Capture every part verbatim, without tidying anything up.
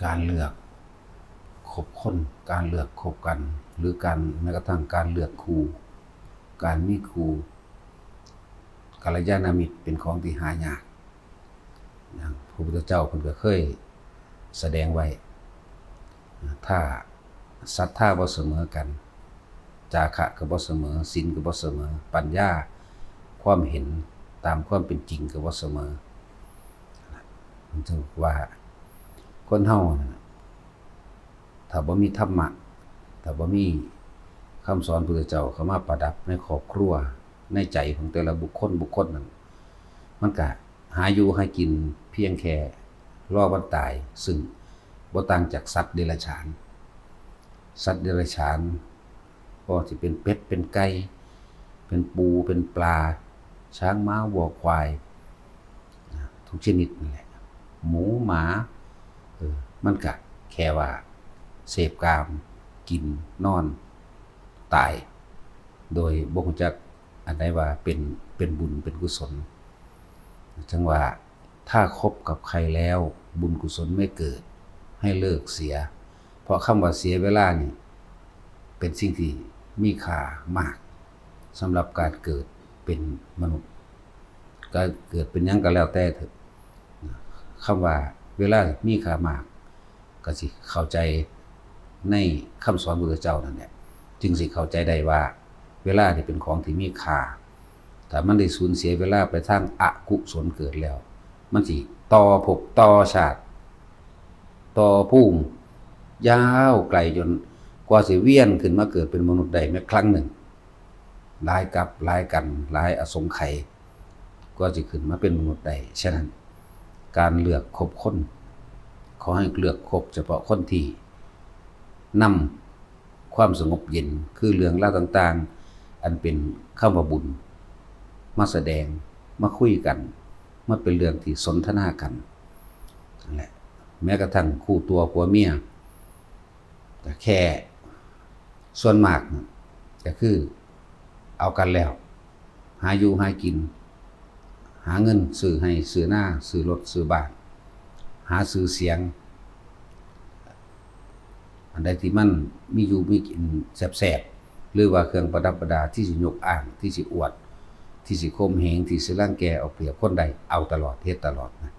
การเลือกคบคน การเลือกคบกัน หรือการแม้กระทั่งการเลือกคู่ การมีคู่ กัลยาณมิตรเป็นของที่หายาก อย่างพระพุทธเจ้าเพิ่นก็เคยแสดงไว้ ถ้าศรัทธาบ่เสมอกัน จาคะก็บ่เสมอ ศีลก็บ่เสมอ ปัญญา ความเห็นตามความเป็นจริงก็บ่เสมอ มันจึงว่าคนเฮาน่ะ ถ้าบ่มีธรรมะ ถ้าบ่มีคำสอนพุทธเจ้าเข้ามาประดับในครอบครัว ในใจของแต่ละบุคคลบุคคลนั้น มันก็หาอยู่หากินเพียงแค่รอวันตาย ซึ่งบ่ต่างจากสัตว์เดรัจฉาน สัตว์เดรัจฉาน บ่ว่าสิเป็นเป็ด เป็นไก่ เป็นปู เป็นปลา ช้าง ม้า วัว ควาย ทุกชนิดนั่นแหละ หมู หมา เออ มันก็แค่ว่าเสพกาม กิน นอน ตาย โดยบ่รู้จักอันใดว่าเป็น เป็นบุญ เป็นกุศล จั่งว่า ถ้าคบกับใครแล้วบุญกุศลไม่เกิด ให้เลิกเสีย เพราะคำว่าเสียเวลานี่ เป็นสิ่งที่มีค่ามาก สำหรับการเกิดเป็นมนุษย์ ก็เกิดเป็นหยังก็แล้วแต่เถอะ คำว่าเวลามีค่ามาก ก็สิเข้าใจในคำสอนพุทธเจ้านั่นแหละ จึงสิเข้าใจได้ว่าเวลานี่เป็นของที่มีค่า ถ้ามันได้สูญเสียเวลาไปทางอกุศลเกิดแล้ว มันสิต่อภพต่อชาติ ต่อภูมิยาวไกลจนกว่าสิเวียนขึ้นมาเกิดเป็นมนุษย์ได้แม้ครั้งหนึ่ง หลายกัปหลายกัณฑ์ หลายอสงไขย กว่าสิขึ้นมาเป็นมนุษย์ได้ ฉะนั้น การเลือกคบคน ขอให้เลือกคบเฉพาะคนที่นำความสงบเย็น คือเรื่องราวต่างๆ อันเป็นคำว่าบุญ มาแสดง มาคุยกัน มาเป็นเรื่องที่สนทนากัน นั่นแหละ แม้กระทั่งคู่ตัวผัวเมีย ก็แค่ส่วนมากน่ะ ก็คือเอากันแล้ว หาอยู่หากิน หาเงินซื้อไฮ่ซื้อนา ซื้อรถซื้อบ้าน หาชื่อเสียง อันใดที่มันมีอยู่มีกินแซ่บๆ หรือว่าเครื่องประดับประดาที่สิยกอ้าง ที่สิอวด ที่สิข่มเหง ที่สิรังแกเอาเปรียบคนใด เอาตลอด เฮ็ดตลอดนะ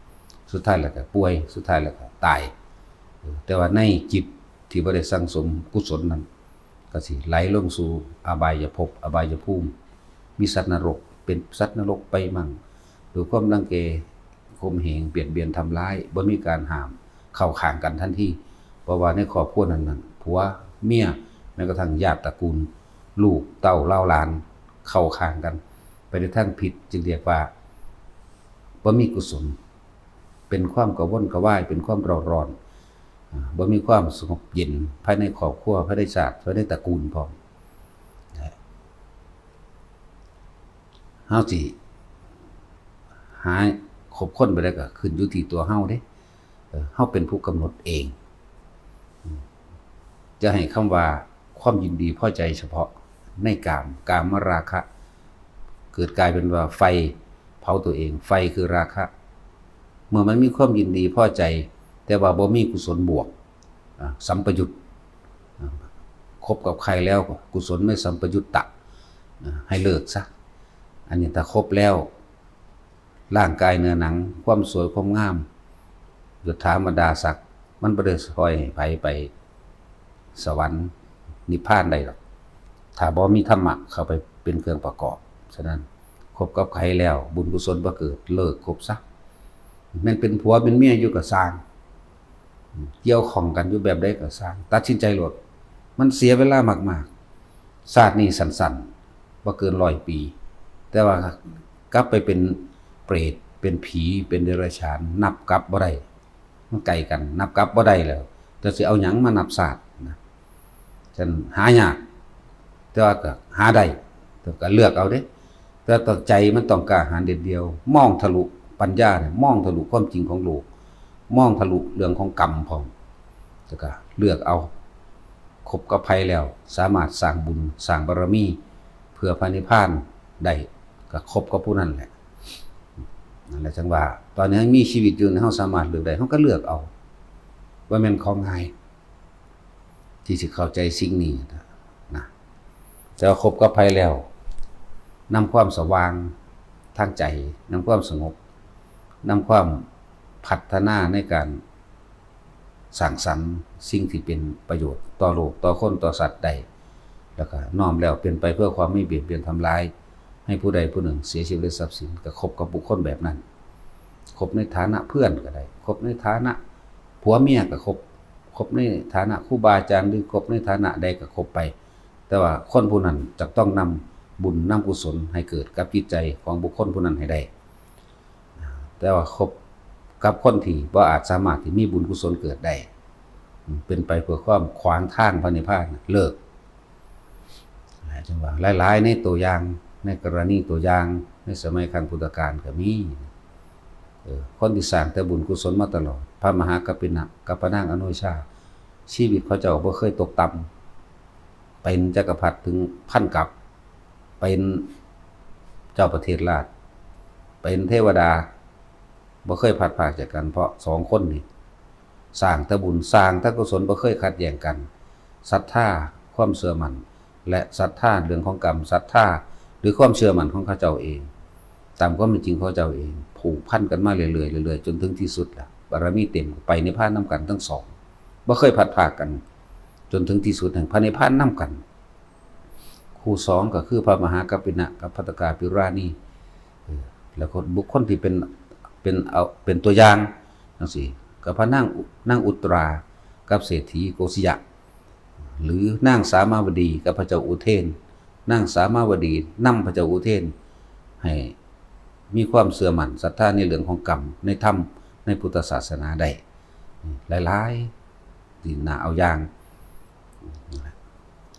สุดท้ายแล้วก็ป่วย สุดท้ายแล้วก็ตาย เออ แต่ว่าในจิตที่บ่ได้สั่งสมกุศลนั้น ก็สิไหลลงสู่อบายภพ อบายภูมิ มีสัตว์นรก เป็นสัตว์นรกไปมั่ง ด้วยความรังแก ข่มเหง เบียดเบียน ทำร้าย บ่มีการห้าม เข้าข้างกันทันที เพราะว่าในครอบครัวนั้นๆ ผัว เมีย แม้กระทั่งญาติตระกูล ลูกเต้าเหล่าหลาน เข้าข้างกัน ไปในทางผิด จึงเรียกว่าบ่มีกุศล เป็นความกระวนกระวาย เป็นความเร่าร้อน อ่า บ่มีความสงบเย็นภายในครอบครัว ภายในชาติ ภายในตระกูลพร้อม นะ เฮาสิหาคบคนไปได้ก็ขึ้นอยู่ที่ตัวเฮาเด้ เออ เฮาเป็นผู้กำหนดเอง อืม จะให้คำว่าความยินดีพอใจเฉพาะในกาม กามราคะ เกิดกลายเป็นว่าไฟเผาตัวเอง ไฟคือราคะ เมื่อมันมีความยินดีพอใจ แต่ว่าบ่มีกุศลบวก อ่า สัมปยุต อ่า คบกับใครแล้วกุศลไม่สัมปยุตตะ อ่า ให้เลิกซะ อันนี้ถ้าคบแล้ว ร่างกายเนื้อหนัง ความสวยความงาม ยศถาบรรดาศักดิ์ มันบ่ได้ซอยให้ไผไปสวรรค์นิพพานได้หรอก ถ้าบ่มีธรรมะเข้าไปเป็นเครื่องประกอบ ฉะนั้น คบกับใครแล้วบุญกุศลบ่เกิด เลิกคบซะ แม่นเป็นผัวเป็นเมียอยู่ก็ซ่าง เกี่ยวข้องกันอยู่แบบใดก็ซ่าง ตัดสินใจโลด มันเสียเวลามากๆ ชาตินี้สั้นๆ บ่เกินร้อยปี แต่ว่ากลับไปเป็นเปรต เป็นผี เป็นเดรัจฉาน นับกลับบ่ได้ มันไกลกัน นับกลับบ่ได้แล้ว แต่สิเอาหยังมานับชาตินะ ฉะนั้นหายาก แต่ว่าก็หาได้ แต่ก็เลือกเอาเด้ แต่ต้องใจมันต้องกล้าหาญเด็ดเดี่ยว มองทะลุปัญญาเนี่ย มองทะลุความจริงของโลก มองทะลุเรื่องของกรรมพร้อม แล้วก็เลือกเอา คบกับไผแล้ว สามารถสร้างบุญ สร้างบารมี เพื่อพระนิพพานได้ ก็คบกับผู้นั้นแหละ นั่นแหละจั่งว่า ตอนนี้มีชีวิตอยู่เนี่ย เฮาสามารถเลือกได้ เฮาก็เลือกเอา บ่แม่นของง่าย ที่สิเข้าใจสิ่งนี้นะ แต่ว่าคบกับไผแล้ว นำความสว่างทางใจ นำความสงบ นำความพัฒนาในการสร้างสรรค์สิ่งที่เป็นประโยชน์ต่อโลก ต่อคน ต่อสัตว์ได้ แล้วก็น้อมแล้วเป็นไปเพื่อความไม่เบียดเบียนทำร้าย ให้ผู้ใดผู้หนึ่งเสียชีวิตและทรัพย์สิน ก็คบกับบุคคลแบบนั้น คบในฐานะเพื่อนก็ได้ คบในฐานะผัวเมียก็คบ คบในฐานะครูบาอาจารย์ หรือคบในฐานะใดก็คบไป แต่ว่าคนผู้นั้นจะต้องนำบุญนำกุศลให้เกิดกับจิตใจของบุคคลผู้นั้นให้ได้ แต่ว่าคบกับคนที่บ่อาจสามารถที่มีบุญกุศลเกิดได้ เป็นไปเพื่อความขวางทางพระนิพพาน เลิก จังว่าหลายๆ ในตัวอย่าง ในกรณีตัวอย่าง ในสมัยครั้งพุทธกาลก็มี เออ คนที่สร้างแต่บุญกุศลมาตลอด พระมหากัปปินะ กับพระนางอโนชา ชีวิตเขาเจ้าบ่เคยตกต่ำ เป็นจักรพรรดิถึงพันกับ เป็นเจ้าประเทศราช เป็นเทวดา บ่เคยพลัดพรากจากกัน เพราะสองคนนี้สร้างแต่บุญ สร้างแต่กุศล บ่เคยขัดแย้งกัน ศรัทธา ความเชื่อมั่น และศรัทธาเรื่องของกรรม ศรัทธา หรือความเชื่อมั่นของเขาเจ้าเอง ตามความเป็นจริงของเขาเจ้าเอง ผูกพันกันมาเรื่อยๆ เรื่อยๆ จนถึงที่สุดล่ะ บารมีเต็ม ไปนิพพานนำกันทั้งสอง บ่เคยพลัดพรากกัน จนถึงที่สุดแห่งพระนิพพานนำกัน คู่สองก็คือพระมหากัปปินะกับพัทธกาปิรานี เออ แล้วก็บุคคลที่เป็น เป็นเอา เป็นตัวอย่างจังซี่ กับพระนางอุ นางอุตรา กับเศรษฐีโกสิยะ หรือนางสามาวดีกับพระเจ้าอุเทน นางสามาวดีนำพระเจ้าอุเทน ให้มีความเชื่อมั่นศรัทธาในเรื่องของกรรม ในธรรม ในพุทธศาสนาได้ หลายๆ ที่น่าเอาอย่าง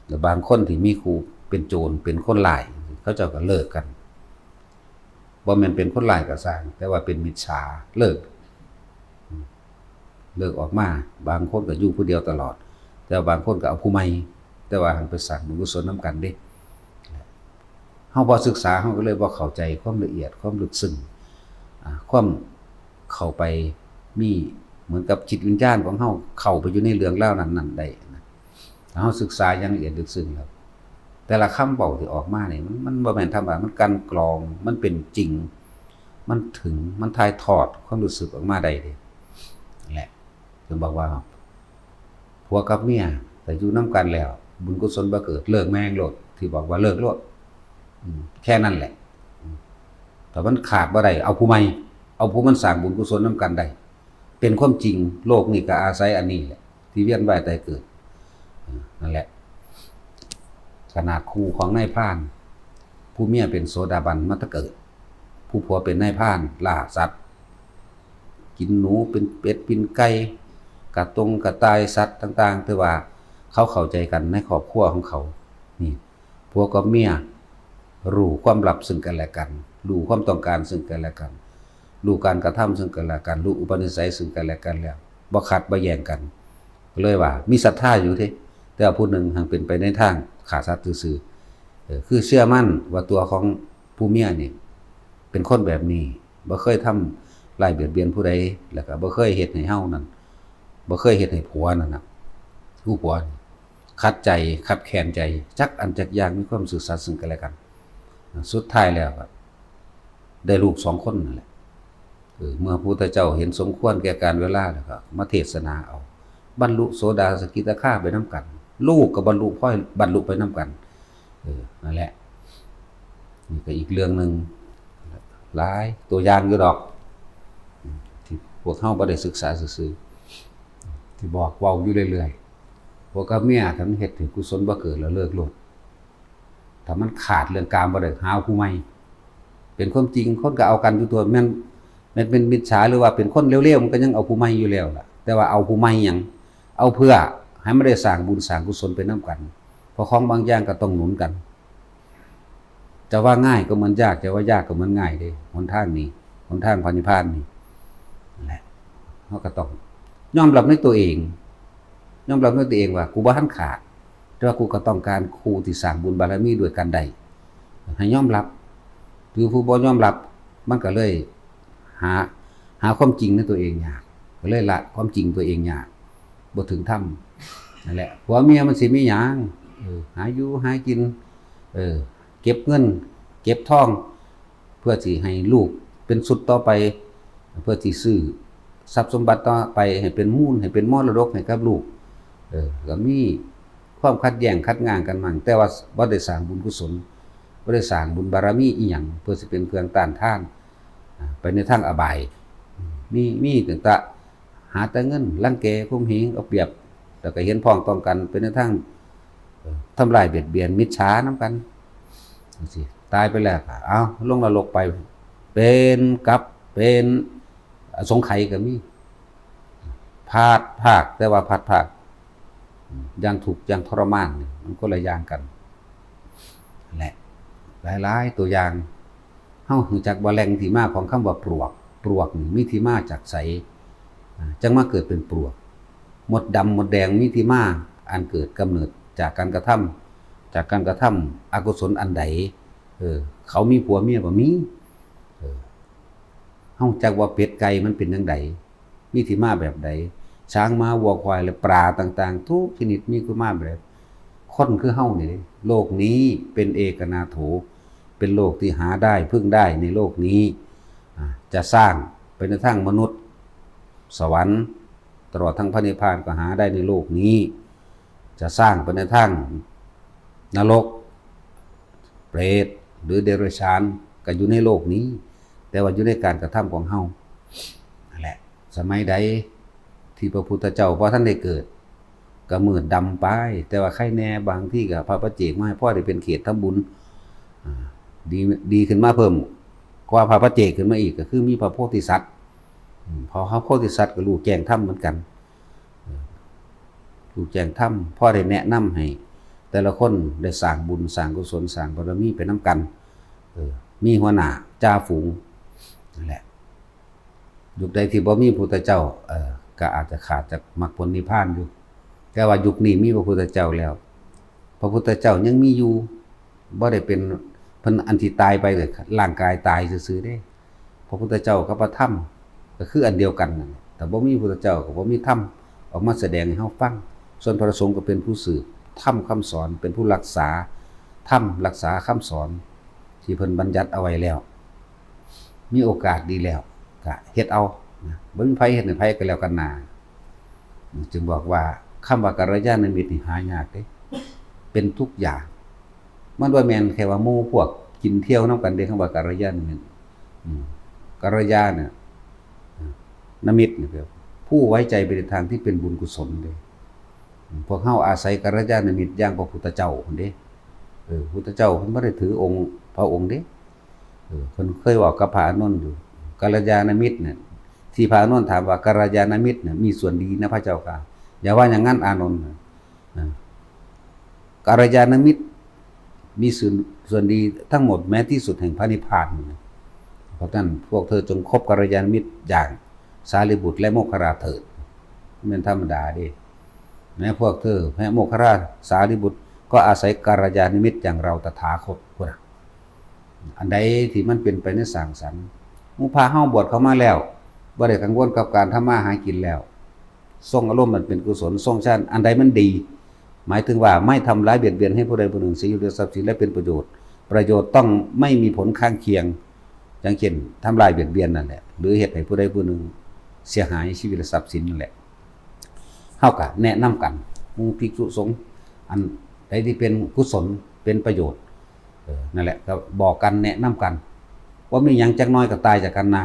แล้วบางคนที่มีคู่เป็นโจร เป็นคนร้าย เขาเจ้าก็เลิกกัน บ่แม่นเป็นคนร้ายก็ซ่าง แต่ว่าเป็นมิจฉา เลิก เลิกออกมา บางคนก็อยู่ผู้เดียวตลอด แต่บางคนก็เอาผู้ใหม่ แต่ว่าหั้นไปสร้างบุญกุศลนำกันเด้ เฮาบ่ศึกษา เฮาก็เลยบ่เข้าใจความละเอียด ความลึกซึ้ง อ่า ความเข้าไป มีเหมือนกับจิตวิญญาณของเฮาเข้าไปอยู่ในเรื่องราวนั้นๆ ได้นะ ถ้าเฮาศึกษาอย่างละเอียดลึกซึ้งแล้ว แต่ละคำเว้าที่ออกมานี่ มัน มันบ่แม่นธรรมดา มันกลั่นกรอง มันเป็นจริง มันถึง มันถ่ายทอดความรู้สึกออกมาได้เด้ นั่นแหละ ถึงบอกว่า ผัวกับเมีย ถ้าอยู่นำกันแล้ว บุญกุศลบ่เกิด เลิกแม่งโลด ที่บอกว่าเลิกโลด อืม แค่นั้นแหละ อืม ถ้ามันขาดบ่ได้ เอาผู้ใหม่ เอาผู้มันสร้างบุญกุศลนำกันได้ เป็นความจริง โลกนี้ก็อาศัยอันนี้แหละ ที่เวียนว่ายตายเกิด อืม นั่นแหละ ขนาดคู่ของนายพราน ผู้เมียเป็นโสดาบันมาแต่เกิด ผู้ผัวเป็นนายพรานล่าสัตว์ กินหนู เป็นเป็ด เป็นไก่ กระตงกระต่าย สัตว์ต่างๆ แต่ว่าเขาเข้าใจกันในครอบครัวของเขา นี่ ผัวกับเมียรู้ความลับซึ่งกันและกัน รู้ความต้องการซึ่งกันและกัน รู้การกระทำซึ่งกันและกัน รู้อุปนิสัยซึ่งกันและกันแล้ว บ่ขัดบ่แย้งกัน ก็เลยว่ามีศรัทธาอยู่เด้ แต่ว่าผู้หนึ่งหั้นเป็นไปในทางฆ่าสัตว์ซื่อๆ เออ คือเชื่อมั่นว่าตัวของผู้เมียนี่เป็นคนแบบนี้ บ่เคยทำร้ายเบียดเบียนผู้ใด แล้วก็บ่เคยเฮ็ดให้เฮานั่น บ่เคยเฮ็ดให้ผัวนั่นน่ะ ผู้ผัวนี่ขัดใจ คับแค้นใจ จักอันจักอย่าง มีความซื่อสัตย์ซึ่งกันและกัน สุดท้ายแล้วก็ได้ลูกสองคนนั่นแหละ เออ เมื่อพระพุทธเจ้าเห็นสมควรแก่กาลเวลาแล้วก็มาเทศนาเอา บรรลุโสดาสกิทาคาไปนำกัน ลูกก็บรรลุพลอยบรรลุไปนำกัน เออ นั่นแหละ นี่ก็อีกเรื่องหนึ่ง หลายตัวอย่างอยู่ดอก ที่พวกเฮาบ่ได้ศึกษาซื่อๆ ที่บอกเว้าอยู่เรื่อยๆ ผัวกับเมีย ถ้ามันเฮ็ดให้กุศลบ่เกิดแล้วเลิกโลด ถ้ามันขาดเรื่องกามบ่ได้ หาผู้ใหม่ เป็นความจริง คนก็เอากันอยู่ตัว แม่น แม่นเป็นมิจฉา หรือว่าเป็นคนเลวๆ มันก็ยังเอาผู้ใหม่อยู่แล้วล่ะ แต่ว่าเอาผู้ใหม่หยัง เอาเพื่อให้มันได้สร้างบุญสร้างกุศลไปนำกัน เพราะของบางอย่างก็ต้องหนุนกัน จะว่าง่ายก็เหมือนยาก จะว่ายากก็เหมือนง่ายเด้ หนทางนี้ หนทางพระนิพพานนี่ นั่นแหละ เฮาก็ต้องยอมรับในตัวเอง ยอมรับในตัวเองว่า กูบ่ทันขาด แต่ว่ากูก็ต้องการคู่ที่สร้างบุญบารมีด้วยกันได้ ให้ยอมรับ หรือผู้บ่ยอมรับ มันก็เลยหา หาความจริงในตัวเองยาก ก็เลยละความจริงตัวเองยาก บ่ถึงธรรม นั่นแหละ ผัวเมียมันสิมีหยัง เออ หาอยู่หากิน เออ เก็บเงิน เก็บทอง เพื่อสิให้ลูกเป็นสุดต่อไป เพื่อสิซื้อทรัพย์สมบัติต่อไปให้เป็นมูล ให้เป็นมรดกให้กับลูก เออ ก็มีความขัดแย้งขัดงางกันมั่ง แต่ว่าบ่ได้สร้างบุญกุศล บ่ได้สร้างบุญบารมีอีหยัง เพื่อสิเป็นเครื่องต้านทาน อ่า ไปในทางอบาย มี มีตั้งแต่หาแต่เงิน รังแกข่มเหงเอาเปรียบ แล้วก็เห็นพ้องต้องกันไปในทาง เอ่อ ทำลายเบียดเบียน มิจฉานำกัน จั่งซี้ ตายไปแล้วก็ เอา ลงนรกไป เป็นกลับ เป็นอสงไขยก็มี พลัดพราก แต่ว่าพลัดพราก อย่างทุกข์อย่างทรมานนี่ มันคนละอย่างกัน และหลายๆตัวอย่าง เฮารู้จักบ่แหล่งที่มาของคำว่าปลวก ปลวกนี่มีที่มาจากไส อ่า จั่งมาเกิดเป็นปลวก มดดำมดแดงมีที่มา อันเกิดกำเนิดจากการกระทำ จากการกระทำอกุศลอันใด เออ เขามีผัวเมียบ่ มี เออ เฮาจักว่าเป็ดไก่มันเป็นจั่งใด มีที่มาแบบใด ช้างม้าวัวควายและปลาต่างๆ ทุกชนิดมีที่มาแบบใด คนคือเฮานี่เด้ โลกนี้เป็นเอกนาโถ เป็นโลกที่หาได้พึ่งได้ในโลกนี้ อ่า จะสร้างไปในทางมนุษย์ สวรรค์ ตลอดทั้งพระนิพพานก็หาได้ในโลกนี้ จะสร้างไปในทางนรก เปรต หรือเดรัจฉาน ก็อยู่ในโลกนี้ แต่ว่าอยู่ในการกระทำของเฮา นั่นแหละ สมัยใดที่พระพุทธเจ้าบ่ทันได้เกิด ก็มืดดำไป แต่ว่าใครแน่ บางทีก็พระปัจเจกมาให้พอได้เป็นเขตทำบุญ อ่า ดี ดีขึ้นมาเพิ่มกว่าพระปัจเจกขึ้นมาอีก ก็คือมีพระโพธิสัตว์ อืม พอพระโพธิสัตว์ก็รู้แจ้งธรรมเหมือนกัน เออ รู้แจ้งธรรม พอได้แนะนำให้แต่ละคนได้สร้างบุญ สร้างกุศล สร้างบารมีไปนำกัน เออ มีหัวหน้าจ่าฝูง นั่นแหละ ยุคใดที่บ่มีพุทธเจ้า เอ่อ ก็อาจจะขาดจากมรรคผลนิพพานอยู่ แต่ว่ายุคนี้มีพระพุทธเจ้าแล้ว พระพุทธเจ้ายังมีอยู่ บ่ได้เป็นเพิ่นอันที่ตายไปเลย ร่างกายตายซื่อๆเด้ พระพุทธเจ้ากับพระธรรมก็คืออันเดียวกันนั่นแหละ แต่บ่มีพุทธเจ้าก็บ่มีธรรมออกมาแสดงให้เฮาฟัง ส่วนพระสงฆ์ก็เป็นผู้สืบธรรมคำสอน เป็นผู้รักษาธรรม รักษาคำสอนที่เพิ่นบัญญัติเอาไว้แล้ว มีโอกาสดีแล้วก็เฮ็ดเอานะ บ่มีไผเฮ็ดให้ไผก็แล้วกันนา จึงบอกว่าคำว่ากัลยาณมิตรนี่หายากเด้ เป็นทุกอย่าง มันบ่แม่นแค่ว่าหมู่พวกกินเที่ยวนำกันเด้ คำว่ากัลยาณมิตร อืม กัลยาณเนี่ย นมิตรเนี่ย ผู้ไว้ใจไปในทางที่เป็นบุญกุศลเด้ อืม พวกเฮาอาศัยกัลยาณมิตรอย่างพระพุทธเจ้าพุ้นเด้ เออ พุทธเจ้าเพิ่นบ่ได้ถือองค์พระองค์เด้ เออ เพิ่นเคยเว้ากับพระอานนท์อยู่ กัลยาณมิตรเนี่ย ที่พระอานนท์ถามว่า กัลยาณมิตรเนี่ยมีส่วนดีนะพระเจ้าค่ะ อย่าว่าอย่างนั้นอานนท์นะ นะ กัลยาณมิตรมีส่วน ส่วนดีทั้งหมดแม้ที่สุดแห่งพระนิพพานนะ เพราะฉะนั้นพวกเธอจงคบกัลยาณมิตรอย่างสารีบุตรและโมคคัลลาเถิด มันธรรมดาเด้ แม้พวกเธอ แม้โมคคัลลา สารีบุตร ก็อาศัยกัลยาณมิตรอย่างเราตถาคตพุ้นนะ อันใดที่มันเป็นไปในสร้างสรรค์ หมู่พระเฮาบวชเข้ามาแล้ว บ่ได้กังวลกับการทำมาหากินแล้ว ทรงอารมณ์มันเป็นกุศล ทรงฌาน อันใดมันดี หมายถึงว่าไม่ทำร้ายเบียดเบียนให้ผู้ใดผู้หนึ่งเสียชีวิตหรือทรัพย์สิน และเป็นประโยชน์ ประโยชน์ต้องไม่มีผลข้างเคียง อย่างเช่น ทำร้ายเบียดเบียนนั่นแหละ หรือเฮ็ดให้ผู้ใดผู้หนึ่งเสียหายชีวิตและทรัพย์สินนั่นแหละ เฮาก็แนะนำกัน หมู่ภิกษุสงฆ์ อันใดที่เป็นกุศล เป็นประโยชน์ เออ นั่นแหละ ก็บอกกัน แนะนำกัน ว่ามีหยังจักหน่อยก็ตายจากกันนา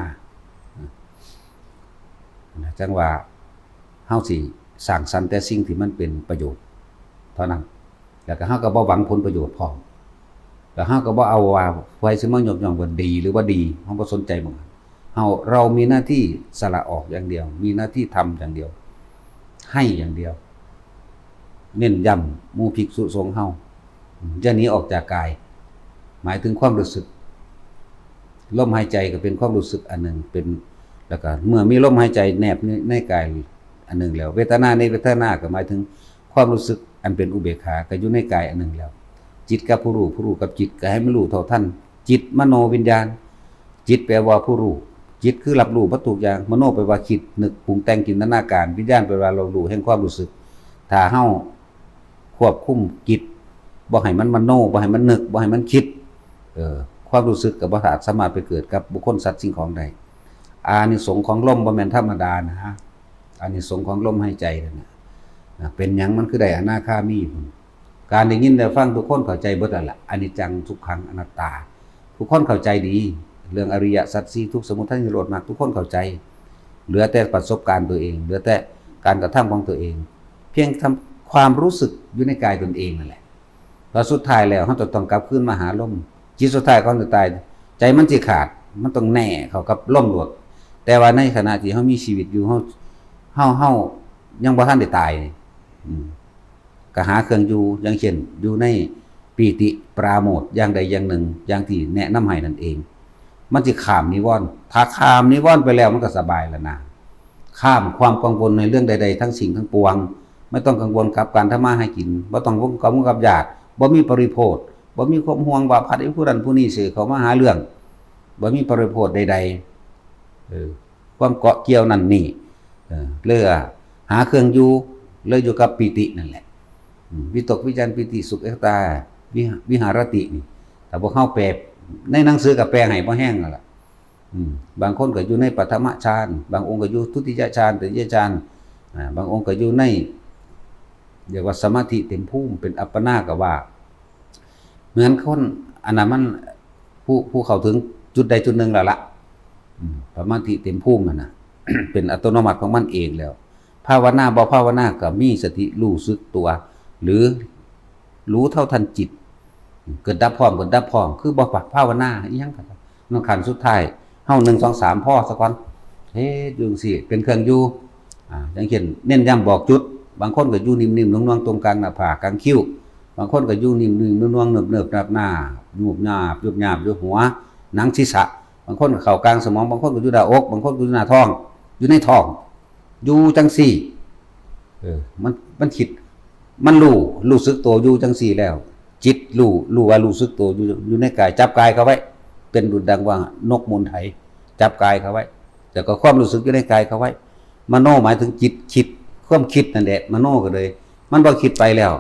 นะ จั่งว่าเฮาสิสร้างสรรค์แต่สิ่งที่มันเป็นประโยชน์เท่านั้น แล้วก็เฮาก็บ่หวังผลประโยชน์พร้อม แล้วเฮาก็บ่เอาว่าไผสิมายกย่องว่าดีหรือบ่ดี เฮาบ่สนใจหม่องนั้น เฮา เรามีหน้าที่สละออกอย่างเดียว มีหน้าที่ทำอย่างเดียว ให้อย่างเดียว เน้นย้ำหมู่ภิกษุสงฆ์เฮา อย่าหนีออกจากกาย หมายถึงความรู้สึก ลมหายใจก็เป็นความรู้สึกอันหนึ่ง เป็น แล้วก็เมื่อมีลมหายใจแนบใน ในกายอันหนึ่งแล้ว เวทนาในเวทนาก็หมายถึงความรู้สึกอันเป็นอุเบกขา ก็อยู่ในกายอันหนึ่งแล้ว จิตกับผู้รู้ ผู้รู้กับจิต ก็ให้มันรู้เท่าทัน จิตมโนวิญญาณ จิตแปลว่าผู้รู้ จิตคือรับรู้เบิดทุกอย่าง มโนแปลว่าคิดนึกปรุงแต่งจินตนาการ วิญญาณแปลว่ารับรู้แห่งความรู้สึก ถ้าเฮาควบคุมจิต บ่ให้มันมโน บ่ให้มันนึก บ่ให้มันคิด เออ ความรู้สึกก็บ่อาจสามารถไปเกิดกับบุคคลสัตว์สิ่งของได้ อานิสงส์ของลมบ่แม่นธรรมดานะ อานิสงส์ของลมหายใจนั่นน่ะ นะ เป็นหยังมันคือได้อนาคามีพุ้น การได้ยินได้ฟังทุกคนเข้าใจเบิดแล้วล่ะ อนิจจัง ทุกขัง อนัตตา ทุกคนเข้าใจดี เรื่องอริยสัจสี่ ทุกข์ สมุทัย นิโรธ มรรค ทุกคนเข้าใจ เหลือแต่ประสบการณ์ตัวเอง เหลือแต่การกระทำของตัวเอง เพียงทำความรู้สึกอยู่ในกายตนเองนั่นแหละ แล้วสุดท้ายแล้วเราจะต้องกลับคืนมาหาลม จิตสุดท้ายก่อนจะตาย ใจมันสิขาด มันต้องแน่เข้ากับลมโลด แต่ว่าในขณะที่เรามีชีวิตอยู่ เรา เรา เรายังบ่ทันได้ตาย อืม ก็หาเครื่องอยู่ อย่างเช่น อยู่ในปีติปราโมทย์อย่างใดอย่างหนึ่ง อย่างที่แนะนำให้นั่นเอง มันสิข้ามนิวรณ์ ถ้าข้ามนิวรณ์ไปแล้วมันก็สบายแล้วนะ ข้ามความกังวลในเรื่องใดๆทั้งสิ้นทั้งปวง ไม่ต้องกังวลกับการทำมาหากิน บ่ต้องกังวลกับญาติ บ่มีปริโภค บ่มีความห่วงว่าพัดไอ้ผู้นั้นผู้นี้สิเข้ามาหาเรื่อง บ่มีปริโภคใดๆ เออ ความเกาะเกี่ยวนั่นนี่ เออ เลยว่าหาเครื่องอยู่ เลยอยู่กับปีตินั่นแหละ อืม วิตกวิจารปีติสุขเอกคตา วิหะ- วิหารตินี่ ถ้าพวกเฮาแปล ในหนังสือก็แปลให้บ่แห้งนั่นล่ะ อืม บางคนก็อยู่ในปฐมฌาน บางองค์ก็อยู่ทุติยฌาน ตติยฌาน อ่า บางองค์ก็อยู่ใน เรียกว่าสมาธิเต็มภูมิ เป็นอัปปนาก็ว่า เหมือนคน อันนั้นมัน ผู้ ผู้เข้าถึงจุดใดจุดหนึ่งแล้วละ อืม สมาธิเต็มภูมิมันนะ เป็นอัตโนมัติของมันเองแล้ว ภาวนาบ่ภาวนาก็มีสติรู้สึกตัว หรือรู้เท่าทันจิต เกิดดับพร้อม เกิดดับพร้อม คือบ่ภาวนาอิหยังก็ได้ นั่นขั้นสุดท้าย เฮาหนึ่ง สอง สาม พอซะก่อน เฮ็ดอยู่จั่งซี้ เป็นเครื่องอยู่ อ่า อย่างเช่น เน้นย้ำบอกจุด บางคนก็อยู่นิ่มๆ นวลๆ ตรงกลางหน้าผาก กลางคิ้ว บางคนก็อยู่นิ่มๆ นวลๆ เนิบๆ นับหน้า ยุบยาบ ยุบยาบ อยู่หัว หนังศีรษะ บางคนก็เข้ากลางสมอง บางคนก็อยู่หน้าอก บางคนก็อยู่หน้าท้อง อยู่ในท้อง อยู่จั่งซี้ เออ มัน มันคิด มันรู้ รู้สึกตัวอยู่จั่งซี้แล้ว จิตรู้ รู้ว่ารู้สึกตัวอยู่ อยู่ในกาย จับกายเข้าไว้ เป็นดุจดังว่านกหมุนไถ จับกายเข้าไว้ แล้วก็ความรู้สึกอยู่ในกายเข้าไว้ มโนหมายถึงจิตคิด ความคิดนั่นแหละ มโนก็เลย มันบ่คิดไปแล้ว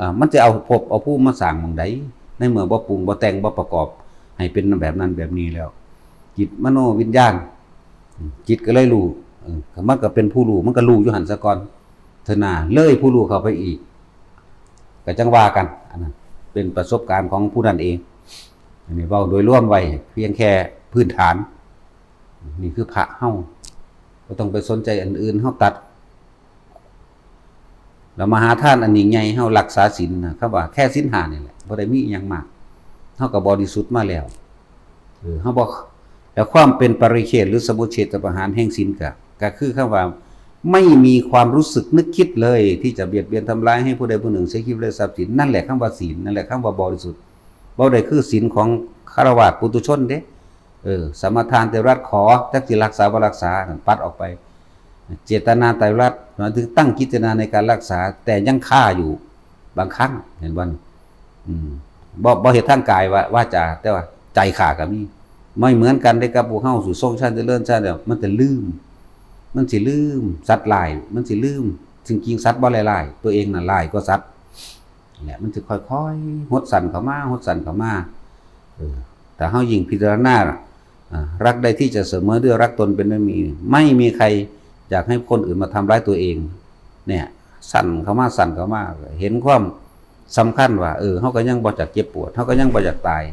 อ่า มันจะเอาภพเอาภูมิมาสร้างหม่องใด ในเมื่อบ่ปรุง บ่แต่ง บ่ประกอบ ให้เป็นแบบนั้นแบบนี้แล้ว จิตมโนวิญญาณ จิตก็เลยรู้ เออ มันก็เป็นผู้รู้ มันก็รู้อยู่หั่นซะก่อน เถอะนา เลยผู้รู้เข้าไปอีก ก็จั่งว่ากัน อันนั้นเป็นประสบการณ์ของผู้นั้นเอง อันนี้เว้าโดยรวมไว้เพียงแค่พื้นฐาน นี่คือพระเฮา บ่ต้องไปสนใจอันอื่น เฮาตัด แล้วมหาทานอันยิ่งใหญ่ เฮารักษาศีลนะ คำว่าแค่ศีลห้านี่แหละ บ่ได้มีอิหยังมาก เฮาก็บริสุทธิ์มาแล้ว เออ เฮาบ่ แล้วความเป็นปริเฉทหรือสมุจเฉทประหารแห่งศีลก็ ก็คือคำว่า ไม่มีความรู้สึกนึกคิดเลย ที่จะเบียดเบียนทำร้ายให้ผู้ใดผู้หนึ่งเสียชีวิตและทรัพย์สิน นั่นแหละคำว่าศีล นั่นแหละคำว่าบริสุทธิ์ บ่ได้คือศีลของฆราวาสปุถุชนเด้ เออ สมาทานแต่รัฐขอ จักสิรักษาบ่รักษา นั่นปัดออกไป เจตนาไตรรัตน์ หมายถึงตั้งจิตเจตนาในการรักษา แต่ยังฆ่าอยู่ บางครั้ง เห็นบ่นี่ อืม บ่ บ่เฮ็ดทางกายว่า วาจา แต่ว่าใจฆ่าก็มี ไม่เหมือนกันเด้กับพวกเฮาสู่ทรงฌานเจริญฌานแล้ว มันจะลืม มันสิลืม สัตว์ร้าย มันสิลืม ซึ่งจริงสัตว์บ่ร้ายๆ ตัวเองน่ะร้ายกว่าสัตว์ เนี่ย มันจะค่อยๆ หดสั้นเข้ามา หดสั้นเข้ามา เออ แต่เฮายิ่งพิจารณา อ่า รักใดที่จะเสมอด้วยรักตนเป็นไม่มี ไม่มีใครอยากให้คนอื่นมาทำร้ายตัวเอง เนี่ย สั้นเข้ามา สั้นเข้ามา เห็นความสำคัญว่า เออ เฮาก็ยังบ่อยากเจ็บปวด เฮาก็ยังบ่อยากตาย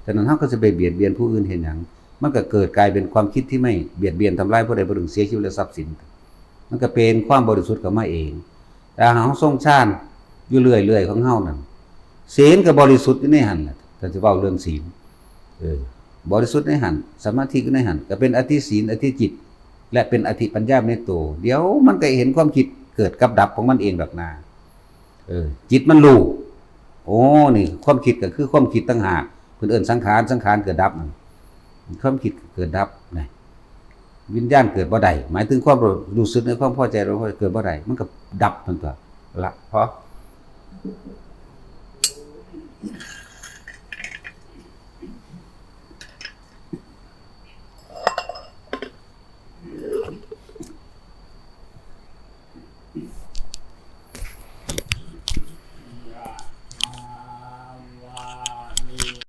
ฉะนั้นเฮาก็สิไปเบียดเบียนผู้อื่นเฮ็ดหยัง มันก็เกิดกลายเป็นความคิดที่ไม่เบียดเบียนทำร้ายผู้ใดผู้หนึ่งเสียชีวิตและทรัพย์สิน มันก็เป็นความบริสุทธิ์เข้ามาเอง แต่หากเฮาทรงฌานอยู่เรื่อยๆ ของเฮานั่น ศีลก็บริสุทธิ์อยู่ในหั่นแหละ ถ้าสิเว้าเรื่องศีล เออ บริสุทธิ์ในหั่น สมาธิอยู่ในหั่น ก็เป็นอธิศีล อธิจิต และเป็นอธิปัญญาในตัว เดี๋ยวมันก็เห็นความคิดเกิดกับดับของมันเองดอกนา เออ จิตมันรู้ โอ้ นี่ความคิดก็คือความคิดต่างหาก เพิ่นเอิ้นสังขาร สังขารเกิดดับนั่น ความคิดเกิดดับนะ วิญญาณเกิดบ่ได้ หมายถึงความรู้สึกในความพอใจ เราเกิดบ่ได้ มันก็ดับมันตัว ละ พอ